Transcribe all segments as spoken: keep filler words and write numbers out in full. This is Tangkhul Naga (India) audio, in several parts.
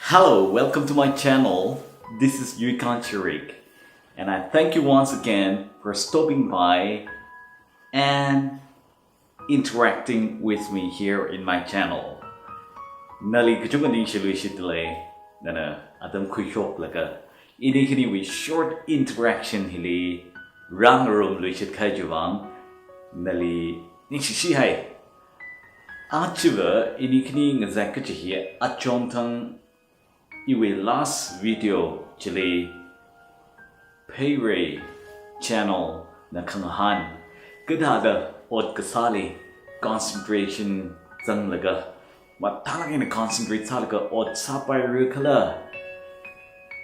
Hello, welcome to my channel. This is Yuikan Chirik, and I thank you once again for stopping by and interacting with me here in my channel. Nali kachungkha ningshiluishit lei, nana atam khuishoklaga ini khaniwui short interaction hili rāngarumluishit kahai chiwui vang nali ningshishi hai. Achiva ini khani ngazek kachi hi achonthang iwui last video chili Pheirei channel na khangahān kathāda ot kasāli concentration zanglaga, mathālāk eina concentrate sālaga ot sāpaira khala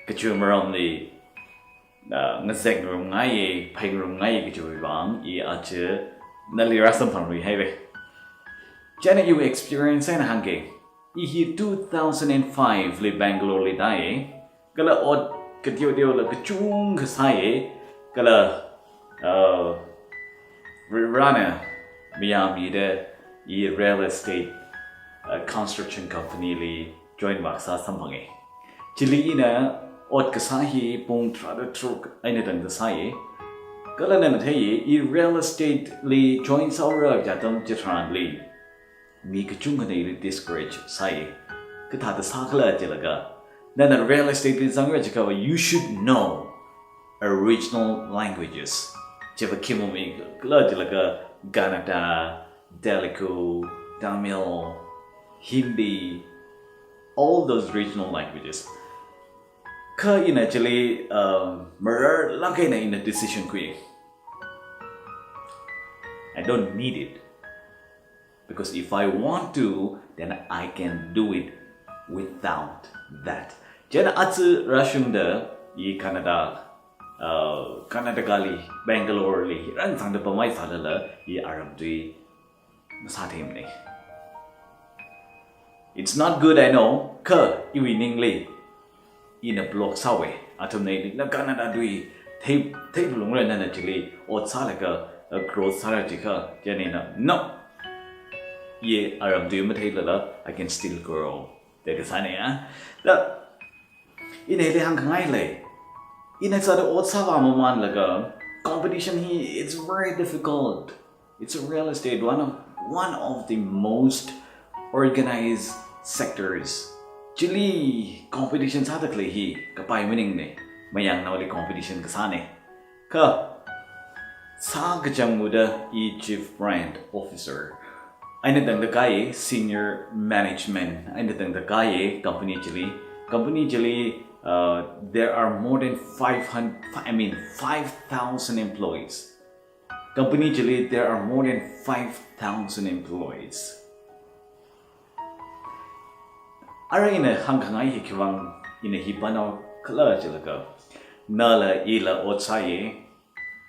kachi maramli, ah, ngazekngarumngaiya, pheingarumngaiya kachiwui vang i aja nali rāsamphangrui haiva. Chieina iwui experience eina hāngga. I hi two thousand and five li Bangalore li tāya, kala ot kateoteola kachungkha sāya, kala, uh, Varivarana mayāmida i real estate, uh, construction company li join vākasā samphanga. Chili ina ot kasā hi pung tharāda tharuk eina tangda sāya, kala nana theiya, i real estate li join sāhaora kaji atam chitharanli mi kachungkhana ili discourage sāya. Kathāda sākhala jilaga, nana real estate li zangra jiakha you should know a regional languages. Chiva khi mamikhala jilaga Kannada, Telugu, Tamil, Hindi, all those regional languages. Kha ina chili, um, mararlāk eina ina decision khui. I don't need it. Because if I want to, then I can do it without that. Chieina aja rāshungda i Kannada, uh, Karnataka li, Bangalore li, rāzangda pamhaisālala i aramtui masātheimana. It's not good, I know, kha iwui ningli ina block sāhaowa. Athumna ili na Kannada tui thei, theiphalungra, nana chili ot sālaga, uh, growth sāra jiakha, chieina ina, no. I aramtui matheilala, I can still grow. Da kasāna ya. Da, ina hili hāngkhangai lei. Ina sāda ot sāvā mamanlaga, competition hi, it's very difficult. It's a real estate, one of, one of the most organized sectors. Chili competition sāda khalei hi kapai maningna, mayangnaoli competition kasāna. Kha sā kachang muda i chief brand officer eina tangda kāya, senior management eina tangda kāya company chili. Company chili, uh, there are more than five hundred, I mean, five thousand employees. Company chili, there are more than five thousand employees. Arui ina hāngkhangai hi khiwui vang ina hi pānao khala jilaga, nala ila ot sāya,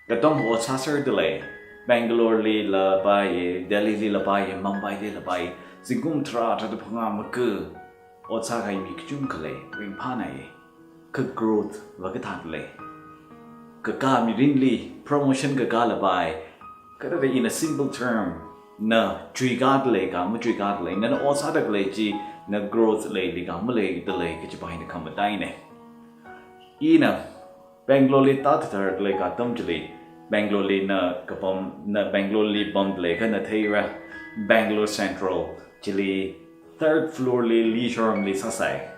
katonga ot sāserda lei, Bangalore lila pāya, Delhi lila pāya, Mumbai lila pāya, zingkum tharā tharāda phangā maga ot sākahai mi kachungkha lei, ringphānāya. Kha growth va kathāda lei. Kakā mirinli promotion kakāla pai. Kathāda, in a simple term, na chuikāda lei ka machuikāda lei, nana ot sāda khalei chi, na growth leili ka maleida lei kachi pa hina khamataina. Ina Bangalore li tāthatda khalei atam chili, Bangalore li na kapam, na Bangalore li pamda leiakha na theira, Bangalore Central chili third floor li, li showroom li sāsai.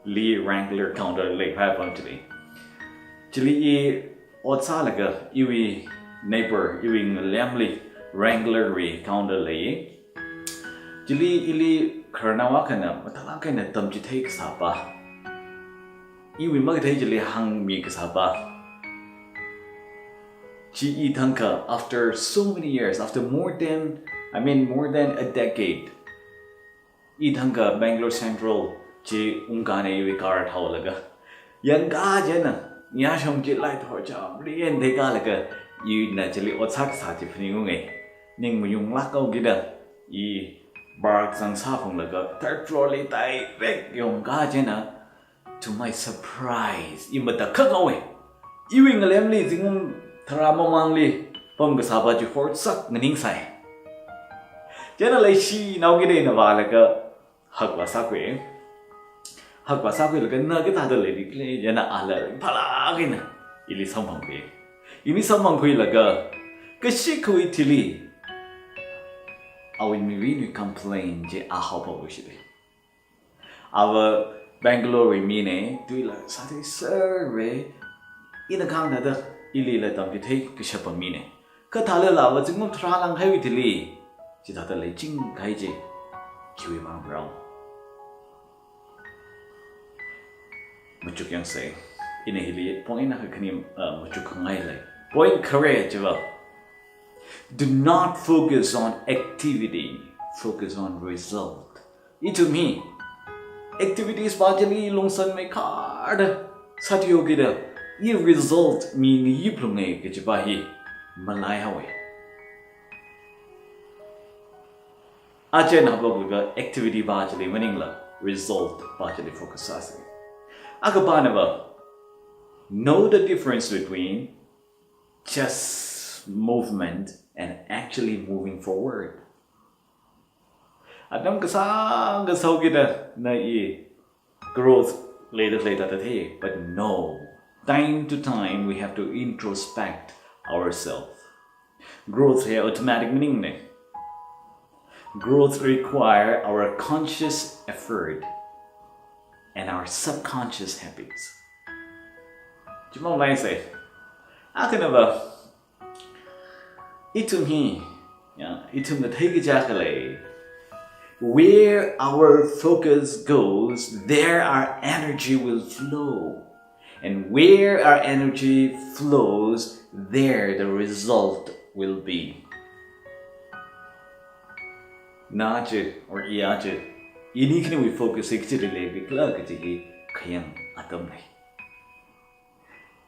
Li Wrangler counter leikahai apam chili. Chili i ot sālaga iwui neighbor, iwui ngalemli Wrangler wui counter lei. Chili ili khararnao akhana mathālāk eina tamchithei kasā pa, iwui makathei chili hāngmi kasā pa. Chi i thangkha, after so many years, after more than, I mean, more than a decade, i thangkha Bangalore Central chi ungkāna, iwui car thaolaga. Yangkā chieina, yāshong chi light thor cham, rien theikālaga, ina chili ot sā kasā chi phaningunga. Ning mayunglāk haokida, i park zangsā phunglaga, third floor li direct yangkā chieina, to my surprise, i matakhak haowa. Iwui ngalemli zingkum tharā mamangli pam kasā pa chi horsak nganingsai. Chieina leishinaokida ina vālaga hakvā sākhui. Haokaphā sākhuilaga na kathāda leili khala, chieina ala ringphālāk eina ili samphangkhui. Ini samphangkhuilaga, kashikhui thili, awui mirinwui complain chi a haophokluishita. Ava Bangalore wui mina, tuila sāthei serve, ina khangathāda, ilila tamchithei kashapa mina. Kha thālala ava zingkum tharā lāngkahaiwui thili, chithāda leiching kahai chi, khiwui vang rao. Machuk yangsa. Ina hili point eina khani, uh, machukngai lei. Point khare chiva, do not focus on activity, focus on result. Ithum hi activities pā chili lungsanmeikharda sāthuihaokida, i result mi ngayi phalunga kajipa hi malaihaowa. Aja ina haophoklaga activity pā chili maningla, result pā chili focus sāsa. Akhapānava, know the difference between just movement and actually moving forward. Atam kasāng kasāhaokida na i growth leida leida thei, but no. Time to time, we have to introspect ourselves. Growth hi automatic maningmana. Growth require our conscious effort and our subconscious habits. Chimang laisa. Akhanava, ithum hi, ya, ithumna theikaja khalei, where our focus goes, there our energy will flow. And where our energy flows, there the result will be. Na chi, or i chi, ini khaniwui focus hi kachili leikhala kaji hi khayang atamna.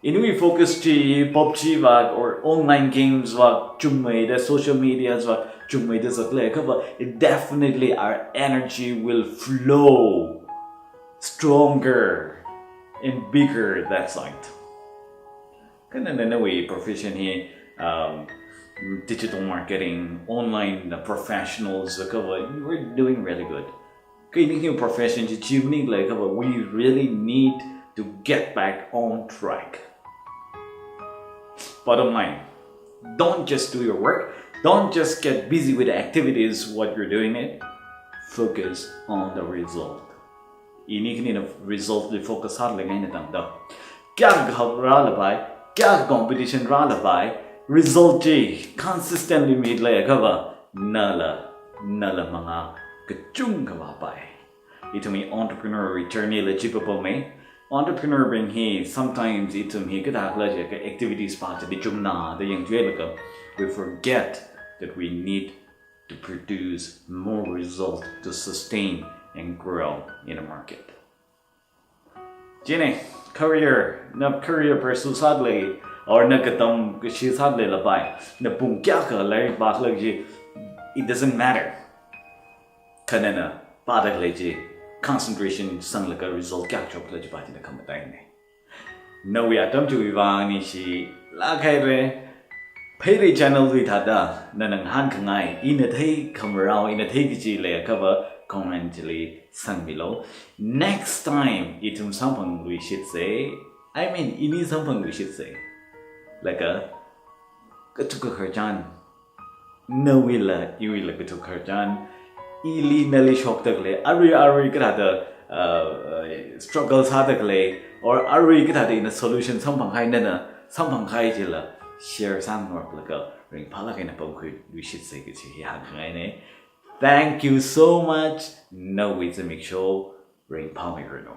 Iniwui focus chi PUBG vak or online games vak chungmeida, social medias vak chungmeida zatlei akhava, it definitely our energy will flow stronger and bigger that side. Kha nana nawui profession hi, um, digital marketing, online professionals akhava, we're doing really good. Kha ini khaniwui profession chi chi maningla akhava, we really need to get back on track. Bottom line, don't just do your work, don't just get busy with the activities what you're doing it. Focus on the result. Ini khanina result li focus sālāk eina tangda, kayākha rālapai, kayākha competition rālapai, result chi consistently mitlei akhava, nala, nala mangā kachungkha vāpai. Ithumwui entrepreneurwui journey la chi papamei. Entrepreneur bing hi sometimes ithum hi kathākhala jiakha activities pā chili chungna da yangthuilaga, we forget that we need to produce more result to sustain and grow in the market. Chieina, career, na career pursue sālei, or na katam kashi sālei lapai, na pung kayākha lairik pākhala chi, it doesn't matter. Kha nana pādalei chi, concentration sanglaga result kayākha shokhala chipa chi na khamataina. Nawui atam chiwui vang ningshilāk haira. Pheirei channel wui thāda, nana ngahānkhangai, ina theikhamarao, ina theikachi lei akhava comment chili sangmilu. Next time, ithum samphangluishitsa, I mean, ini samphangluishitsa. Laga, kathuk kakharchan, nawuila, iwuila kathuk kakharchan, ili nali shokdalei, arui, arui kathāda, uh, uh, struggle sādalei, or arui kathāda ina solution samphanghai nana, samphangkahai chila, share sāngarok laga, ringphālāk eina pamkhuiluishitsa kachi hi hāngkhangaina. Thank you so much, nawui zimiksho ringphāmeiranu.